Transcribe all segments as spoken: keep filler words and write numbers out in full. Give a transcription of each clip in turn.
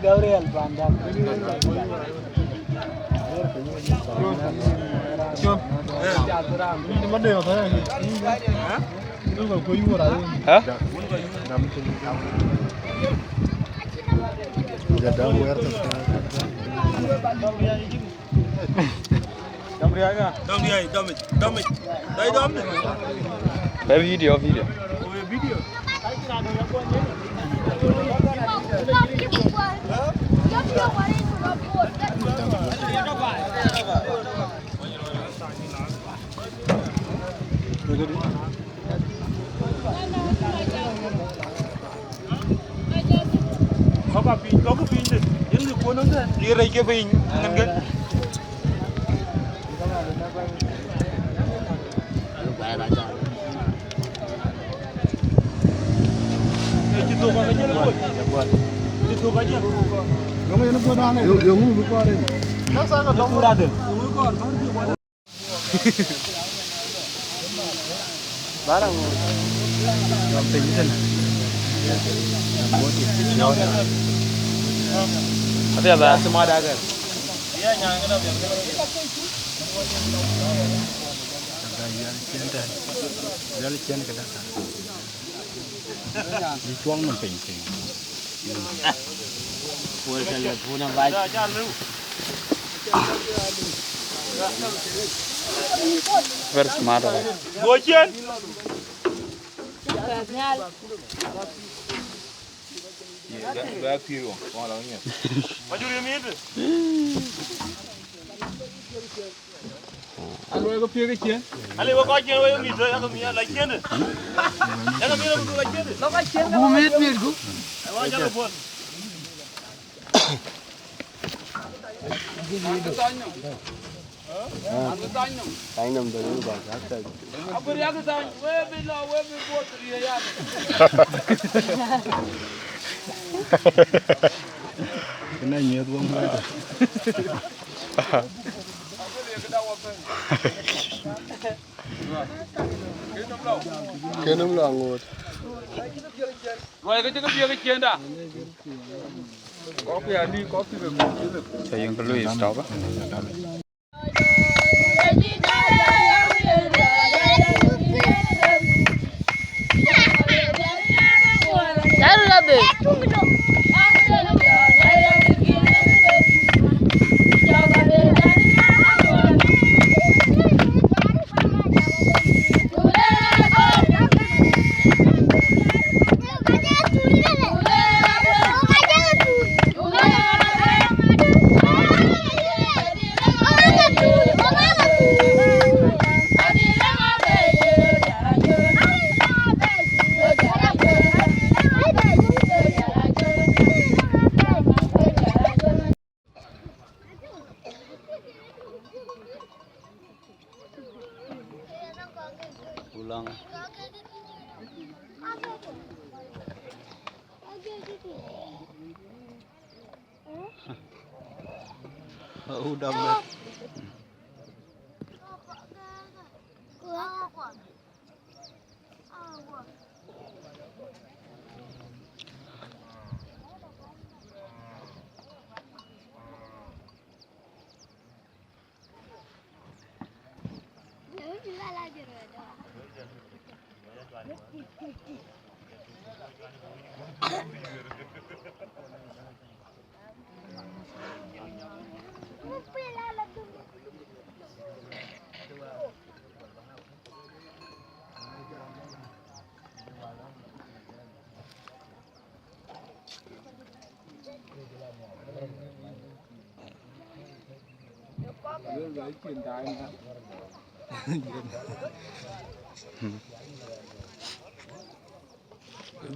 Gabriel Panda. Ha? Dom riai, dom it, dom it. Dai dom it. Ba video, video. Oh, video. Kɔ̈k apiny, kɔ̈k piny de. Yen ni kuɔn ëŋ tɛ̈n. Ye rɛc ke piny, ŋɛn ke. Ee, cï thok ka ke jël kuɔn. Cï thok ka jël. Yo, yo, ŋu bï kɔɔr en? Yo, ŋu kɔɔr, bä. Bara ŋo? Dɔm piny tënë. Adhial dha. Smart agɛr. Adhial cien tënë. Adhial cien këdë. Yï cuɔŋ nɔm piny piny. Wël cä lëu pun abac. Very smart. Go cien. Ba pïïr wɔ, wɔ la ŋiɛc. Ma jur yï mïïth. Aluɔi ke piëëk ë ciëën. Ale we kɔc ciëën we ye mïth, yakë mïth la ciëëndë. Yakë mïth la ciëëndë. Buk mïth mïthku. Ai, wa, jal puɔ̈l. Tany nɔm dɔ̈ɔ̈r ba ka tɛ̈k. Abï riäk tany, we bï lɔ, we bï buɔth riëëc ya. Kënë nyiëth wëŋ wëŋ. Kënëm lɔ aŋoot. Luɔi ke cï ke piëëk ë ciëënda. Kɔc piɛth adi, kɔc piɛth ë kuc. Cä yïn ke lui stop. Ulang. Udah mat.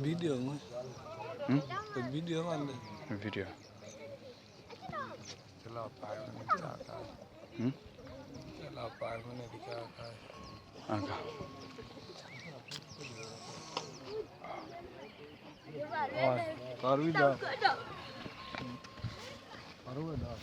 Video ŋö? Hmm? Video ŋö? Video. Cï la five minutes ka ka. Hmm? Cï la five minutes ka ka. Aka. Wan, kɔɔr wïc dɔ̈ɔ̈r. Kɔɔr wïc dɔ̈ɔ̈r.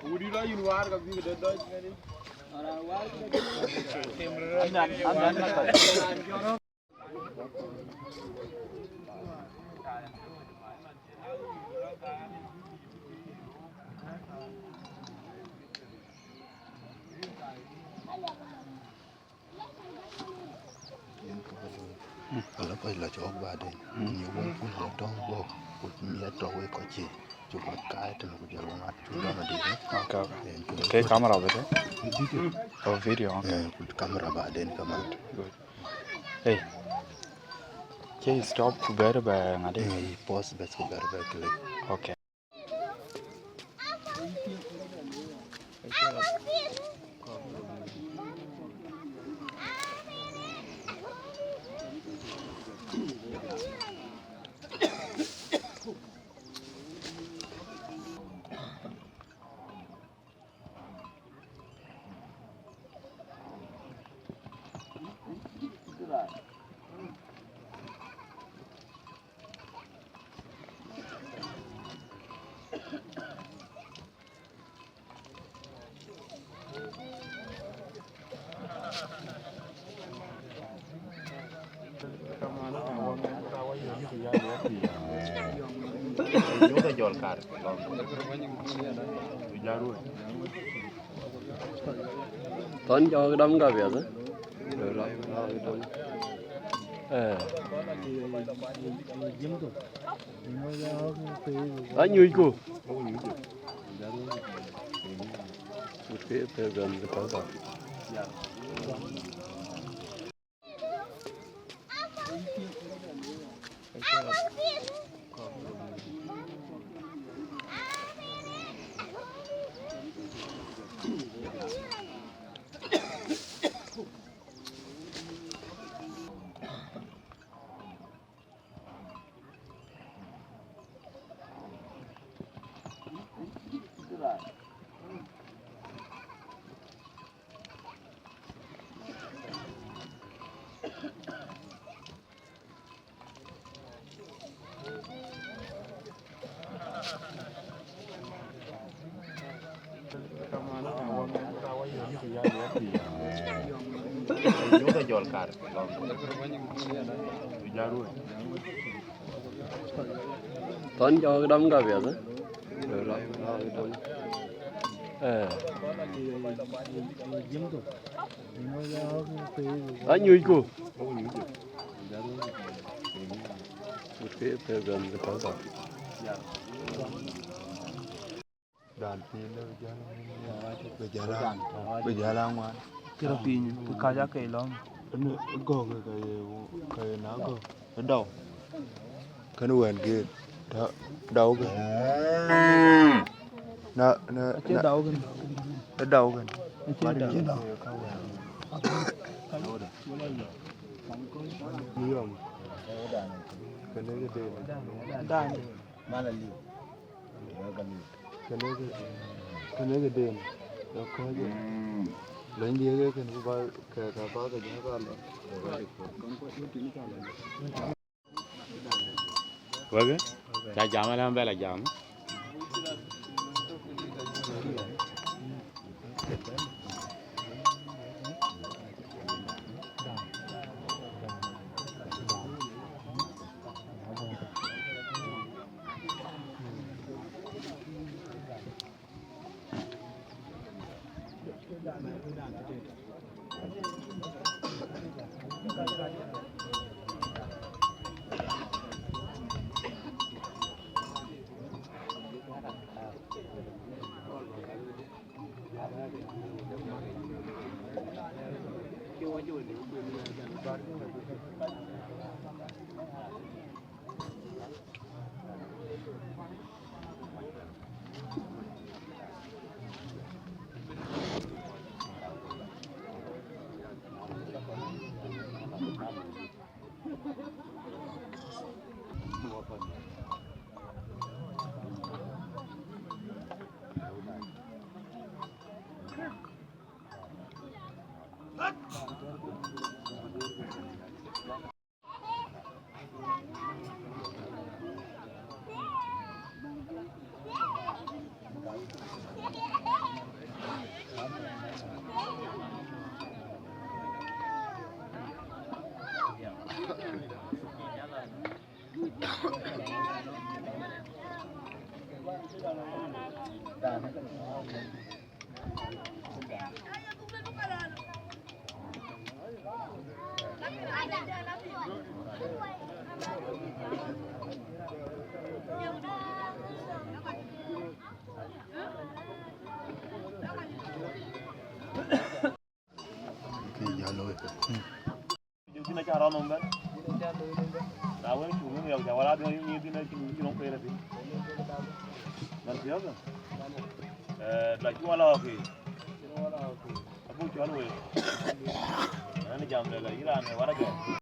Wudï la yïn waar ka bï ke dɔc ŋɛ̈ni. Ala kɔc la cɔɔk baden. Ni wun kun la tɔ̈u bɔ̈, ku miɛt tɔ̈ wek kɔc cï, cï kɔc kaai tënë ku jɔl wun ŋat cuk dɔm adït. Okay, okay. Ke camera bï tɔ̈? Video. Oh, video, okay. Eh, ku camera baden kaman. Good. Hey. Ke stop ku bɛ̈ɛ̈r bɛ ŋadï? Eh, pause bes ku bɛ̈ɛ̈r bɛ click. Okay. Thɔn jɔɔk dɔm ka piɛth, ë? Rɔt jɔɔk dɔm. Ë. Anyucku. Kut ke program ke tɔ̈u thar. Thɔn jɔɔk dɔm ka piɛth, ë? Rɔt jɔɔk dɔm. Ë. Anyucku. Kut ke program ke tɔ̈u thar. Dan piny lë bï jäl, bï jäl, bï jäl aŋuan. Kërë piny, kë kac ake lɔ̈m. Ënë gɔ̈k ke ye, ke ye na gɔ̈k. Ë dɔu. Kënë wɛn geet, dɔu kën. Na, na, acie na, dɔu kën. Ë dɔu kën. Acie dɔu. Ka wɛn. Yɔm. Kënë ke dee. Dan. Kënë ke, kënë ke den. Ë kɔc ë. Lony diëk ë kën ku ba kɛ, kɛ ba ke jɔ ba lɔ. Wek, ca jam, ala bɛla jam. Kë ya looi. Jɔk thïn acä rɔt nɔm bɛ̈n. Na wën cuk ŋiɛc, ca wala bï ŋiɛc thïn, acïn cï rɔt kueer thïn. Nɔn piɔ̈ɔ̈kë. Eh, la cï wala ɣɔ̈k yiic. Abuk cɔl wek. Ɛn jam lɛ̈k ayï raan ë waragɛ.